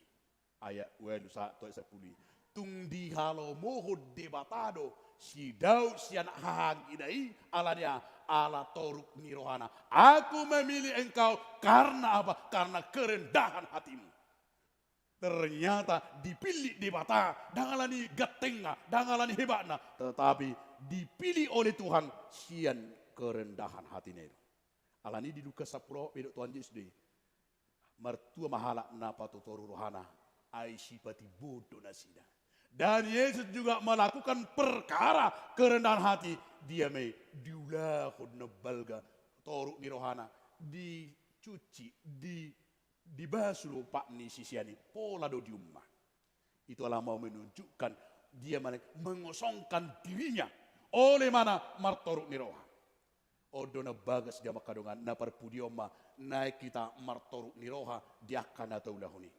ayat ualu sahat tu ayat sampulu i. Tung dihalomohon Debata do si Daud sian hahaanggi na i, ala ni aha? Ala toruk ni rohana. Aku memilih engkau karena apa? Karena kerendahan hatimu. Ternyata dipillit Debata, ndang ala ni gantengna, ndang ala ni hebatna, tetapi dipilih oleh Tuhan sian kerendahan hatina i do. Ala ni di Lukas sampulu opat pe didok Tuhan Jesus do i, martua ma halak na patotoruk rohana, ai sipatimboon do nasida. Dan Yesus juga melakukan perkara kerendahan hati, dia ma i diulahon na balga toruk ni rohana, dicuci, di, dibasu do pat ni sisean i, pola do diumma. Itu ala mau menunjukkan dia mana mengosongkan dirinya oleh mana martoruk ni roha. On do na bagas di amang hamu dongan, na parpudi on ma naeng hita martoruk ni roha di angka na taulahon i.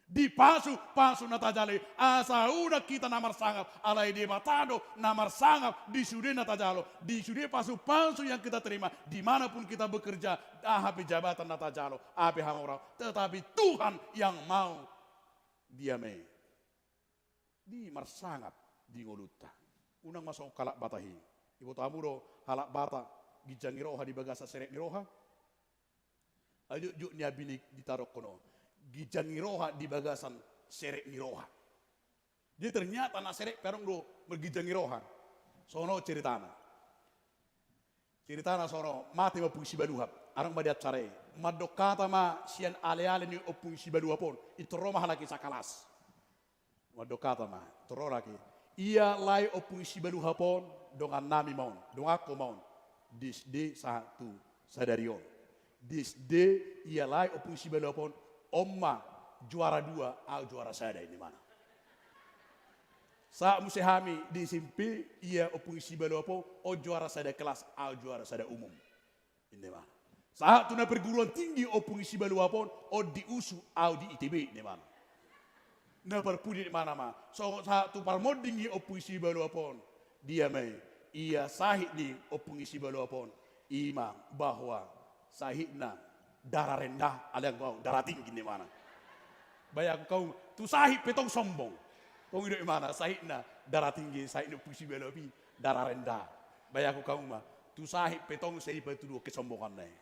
Dipasu-pasu na tajalo i, asa unang hita na marsangap, alai Debata do na marsangap di sude na tajalo, di sude pasu-pasu yang kita terima, di mana pun kita bekerja, aha pe jabatan na tajalo, aha pe hamoraon, tetapi Tuhan yang mau dia me di marsangap di ngolunta. Unang ma songon halak Batak i. Iboto hamu do halak Batak ginjang ni roha di bagasan serep ni roha? Ai jotjot nian bini ditaruhon on. Ginjang ni roha di bagasan serep ni roha. Jadi ternyata na serep pe adong do marginjang ni roha. Songon on ceritana. Ceritana songon on, mate ma Ompung Sibaluhap. Adong ma di acara i. Mandok hata ma sian ale-ale ni Ompung Sibaluhap on. Pintor ro ma halak i sakalas. Mandok hata ma, pintor ro halak i. Ia lae Ompung Sibaluhap on, dongannami ma on, donganku ma on. Di S D sahat tu sadari on. Di S D ia lae Ompung Sibaluhap on, on ma juara dua, au juara sada, ninna imana. Sahat muse hami di S M P, ia Ompung Sibaluhap on, on juara sada kelas, au juara sada umum. Ninna imana. Sahat tu na perguruan tinggi Ompung Sibaluhap on, on di USU, au di I T B, ninna imana. Na parpudi ninna imana ma. So, sahat tu parmonding i Ompung Sibaluhap on. Dia ma i, ia sahit ni Ompung Sibaluhap on. I ma bahwa sahitna darah rendah, alai anggo au darah tinggi, ninna imana. Bayaku hamu, tu sahit pe tong sombong. Tong i do imana, sahitna darah tinggi, sahit ni Ompung Sibaluhap i darah rendah. Bayaku hamu ma, tu sahit pe tong sai dipatuduhon kesombonganna i.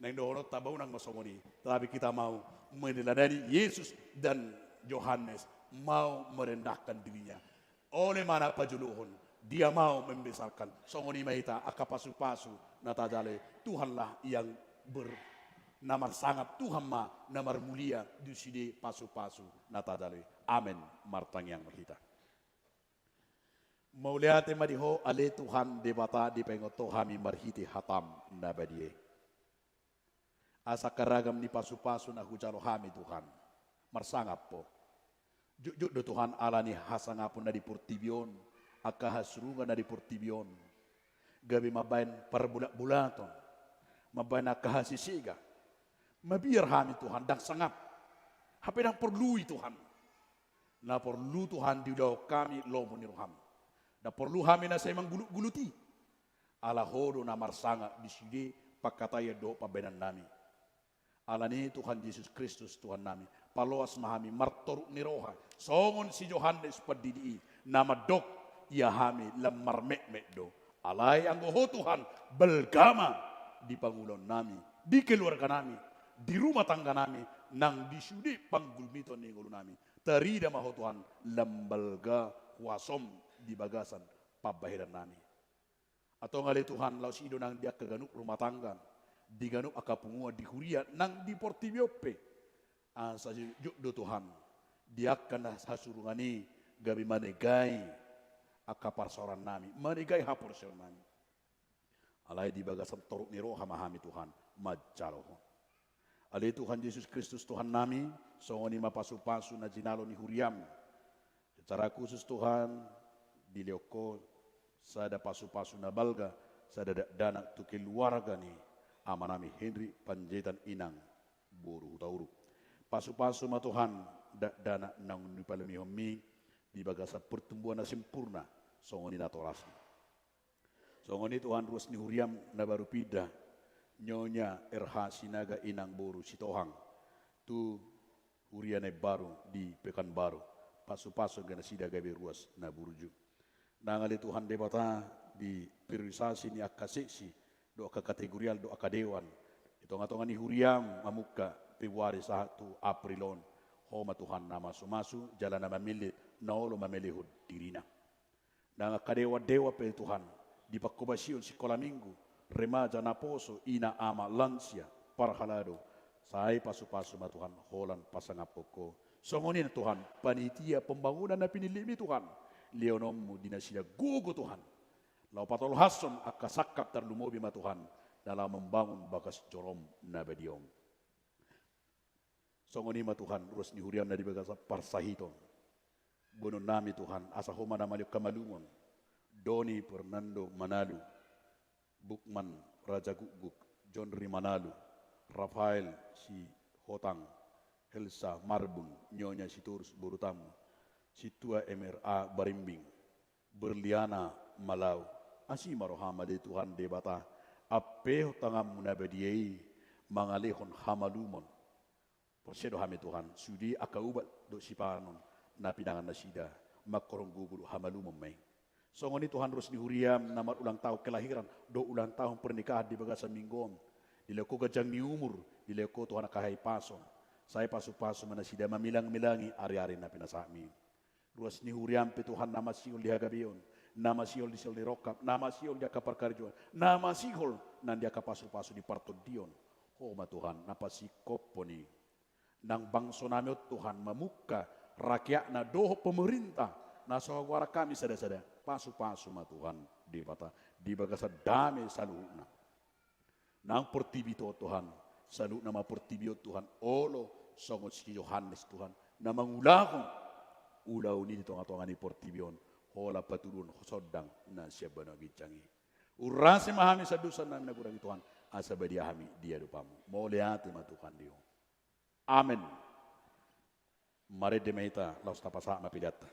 Naeng dohononta ba unang ma songon i, tetapi kita mau meneladani Yesus dan Yohanes, mau merendahkan dirinya. Oleh mana pajoloan, dia mau membesarkan. Songon i ma hita angka pasu-pasu na tajalo i, Tuhanlah yang ber-, na marsangap, Tuhan ma na marmulia di sude pasu-pasu na tajalo i. Amen. Martangiang ma hita. Mauliate ma di Ho ale Tuhan Debata, dipaingot Ho hami marhite hataM na badia i. Asa angka ragam ni pasu-pasu na hujalo hami Tuhan, marsangap Ho. Jotjot do Tuhan ala ni hasangapon na di portibi on, angka hasurungan na di portibi on, gabe mambahen parbulat-bulaton, mambahen angka hasesega. Mabiar hami Tuhan, ndang sangap. Hape ndang porlu i Tuhan. Na porlu Tuhan diulahon hami lomo ni rohaM. Ndang porlu hami na sai manggulut-gulut i. Ala Ho do na marsangap di sude pangkataion dohot pambahenannami. Ala ni Tuhan Jesus Kristus Tuhannami, paloas ma hami martoruk ni roha, songon si Johannes Pandidi i, na mandok, ia hami lam marmetmet do. Alai anggo Ho Tuhan, balga ma di pangulaonnami, di keluarganami, di rumah tangganami, nang di sude panggulmiton ni ngolunami. Tarida ma Ho Tuhan, lam balga kuasoM di bagasan pambahenannami. Antong ale Tuhan, laos i do nang di angka ganup rumah tangga, di ganup angka punguan di huria, nang di portibi on pe. Asa jotjot do Tuhan, di angka na hasurungan i gabe manegai angka parsaorannami, manegai haporseaonnami. Alai di bagasan toruk ni roha ma hami Tuhan, manjalo Ho. Ale Tuhan Jesus Kristus Tuhannami, songon i ma pasu-pasu na jinalo ni huriaM. Secara khusus Tuhan, dilehon Ho sada pasu-pasu na balga, sada dakdanak tu keluarga ni amanami Henry Panjaitan, inang boru Hutauruk. Pasu-pasu ma Tuhan, dakdanak naung dipalumehonMi di bagasan pertumbuhan na sempurna, songon i natorasna. Songon i Tuhan ruas ni huriaM na baru pindah, Nyonya R H Sinaga inang boru Sitohang, tu huria na imbaru di Pekanbaru, pasu-pasu angka nasida gabe ruas na burju. Nang ale Tuhan Debata di periodisasi ni angka seksi, dohot angka kategorial, dohot angka dewan, di tonga-tonga ni huriaM mamungka Februari sahat tu April on, Ho ma Tuhan na masu-masu, jala na mamillit, na olo mamelehon dirina. Nang angka dewan-dewan pe Tuhan, di panghobasion sikola minggu, remaja, naposo, ina, ama, lansia, parhalado, sai pasu-pasu ma Tuhan holan pasangaphon Ho. Songon i Tuhan, panitia pembangunan na pinillitMi Tuhan, lehononMu di nasida gogo Tuhan. Laho patolhashon angka sangkap, tarlumobi ma Tuhan, na laho mambangun bagas jorom na badia on. Songon i ma Tuhan, ruas ni huriaM na di bagasan parsahiton. Boanonnami Tuhan, asa Ho ma na malehon hamalumon. Doni Fernando Manalu, Bukman Raja Gukguk, Jonri Manalu, Rafael Sihotang, Helsa Marbun, Nyonya Sitorus boru tamu, Sintua M R A Barimbing, Berliana Malau. Asi ma rohaM ale Tuhan Debata, ampehon tanganMu na badia i mangalehon hamalumon. Porsea do hami Tuhan, sude angka ubat dohot sipanganon na pinangan nasida, mangkorhon gogo dohot hamalumon ma i. Songon i Tuhan, ruas ni huriaM na marulang tahun kelahiran dohot ulang tahun pernikahan di bagasan minggu on, dilehon Ho ganjang ni umur, dilehon Ho Tuhan angka hahipason. Sai pasupasu ma nasida mamilang-milangi ari-ari na pinasahatMi. Ruas ni huriaM pe Tuhan na masihol di hagabeon, na masihol di sihol ni rongkap, na masihol di angka parkarejoan, na masihol nang di angka pasupasu di partondion. Ho ma Tuhan na pasingkophon i nang bangsonami on Tuhan, mamungka rakyatna dohot pemerintah na so hagoaran hami sada-sada. Pasupasu ma Tuhan Debata di bagasan dame saluhutna. Nang portibi on Tuhan, saluhutna ma portibi on Tuhan, olo songon si Johannes Tuhan, na mangulahon ulaon i di tonga-tonga ni portibi on, holan patuduhon sondang na sian banua ginjang i. Urasi ma hami sian dosanami na godang i Tuhan, asa badia hami di adopanMu. Mauliate ma Tuhan di Ho. Amen. Marende ma hita laos tapasahat ma peleanta.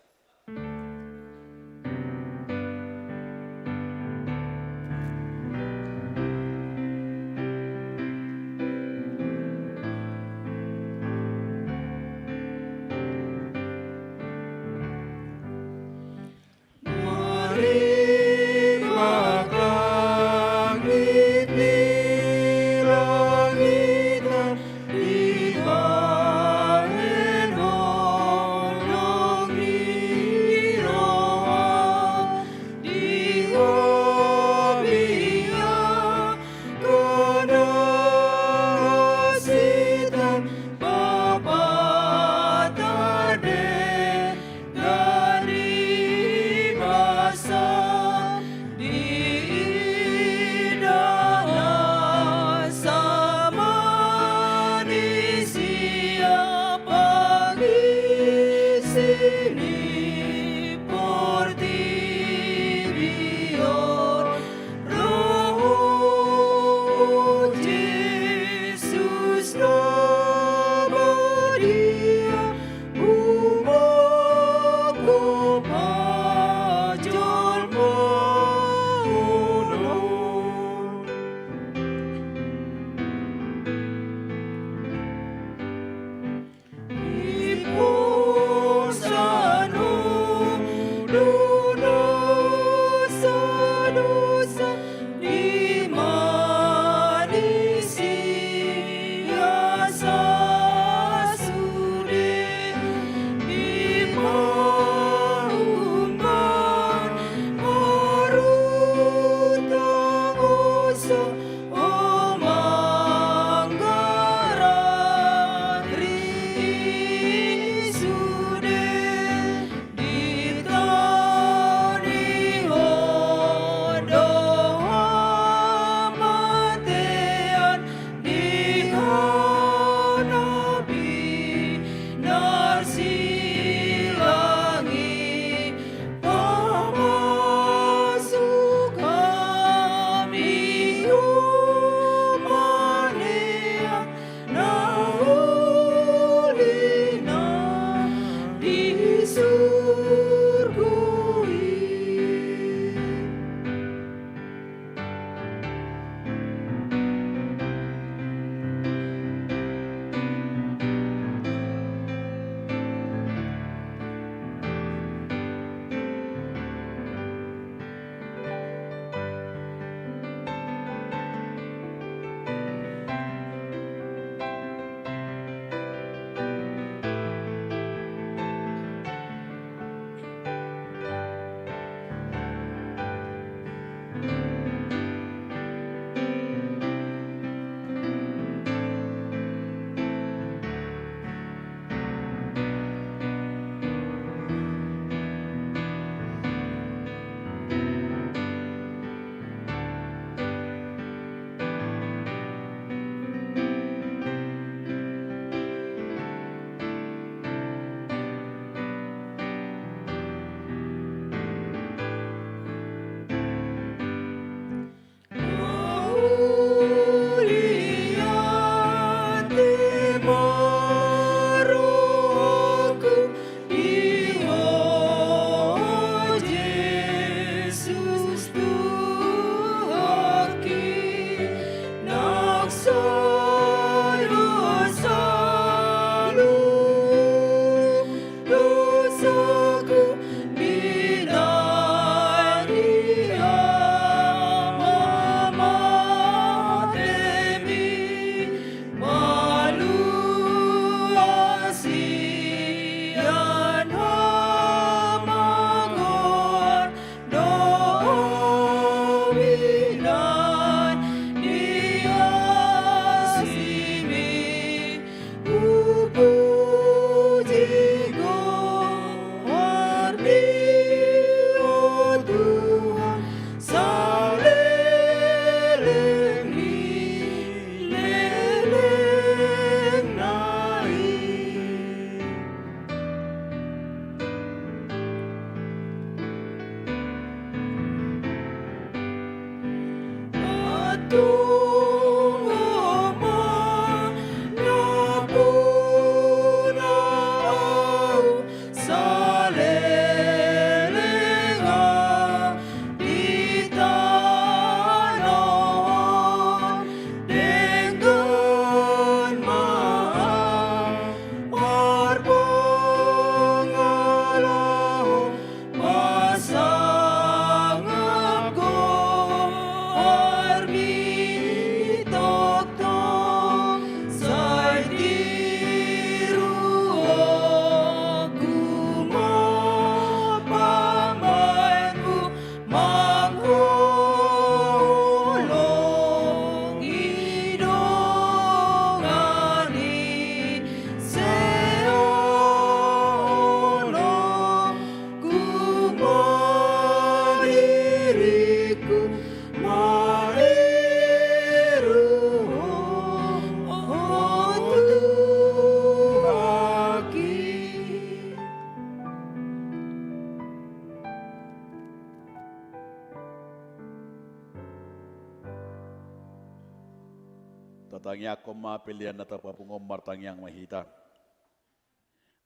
Tatangiangkon ma pelean na tapapungu on, martangiang ma hita.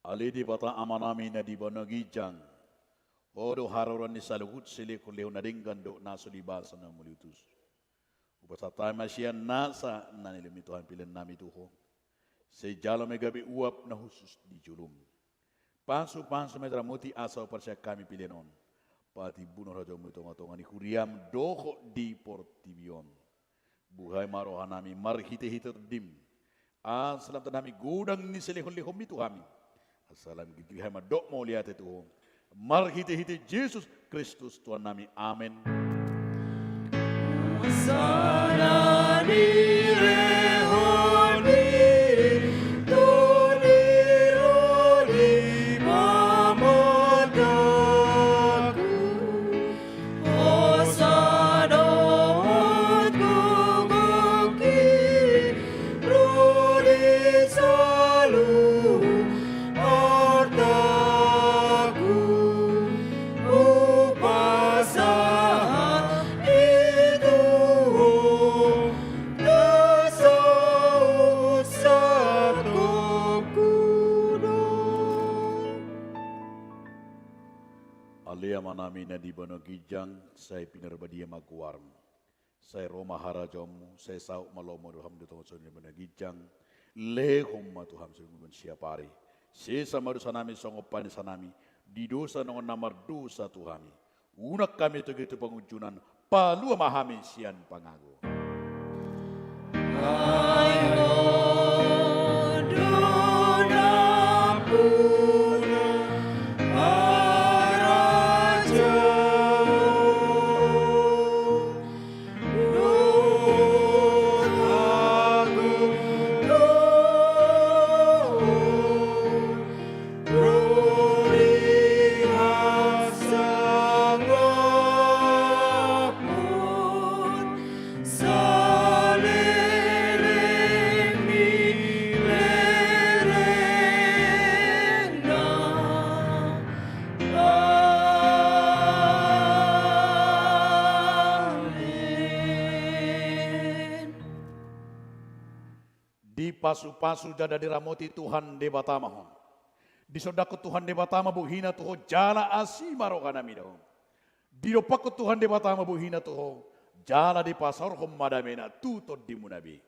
Ale Debata Amanami na di banua ginjang, Ho do haroroan ni saluhut silehonlehon na denggan dohot na so libasan na muliutus. Hupasahat hami ma sian nasa na nilehon ni Tuhan pelean nami tu Ho. Sai jalo ma i gabe uap na hushus di jolom. Pasupasu ma i ramoti asa huparsihaphon hami pelean on, patimbulhon harajaonmu di tongatonga ni huriam dohot di portibi on. Buhai ma rohanami marhitehite Tondim, asa lam tanda hami godang ni silehonlehonmi tu hami. Asa lam girgir hami mandok mauliate tu Ho, marhitehite Jesus Kristus Tuhannami. Amen. Sana ni rehoni tuni rodi mamadaku. Hosa dohot gogoki rodi saluhut artaku. Hupasahat i tu Ho, na saut satonku do. Ale Amanami na di banua ginjang, sai pinarbadia ma goarmu. Sai ro ma harajaonmu, sai saut ma lomo ni roham di tonga songon na di banua ginjang. Lehon ma tu hami sadari on siapari. Sesa ma dosanami songon panesanami di dosa ni angka na mardosa tu hami. Unang hami togihon tu pangunjunan, palua ma hami sian pangago. Ai Ho do nampuna harajaon dohot agogoon, rodi hasangapon saleleng ni lelengna. Amen. Dipasupasu jala diramoti Tuhan Debata ma ho. Disondangkon Tuhan Debata ma bohina tu ho jala asi ma rohanami da ho. Didompakkon Tuhan Debata ma bohina tu ho jala dipasaorhon ma damena tu tondimuna be.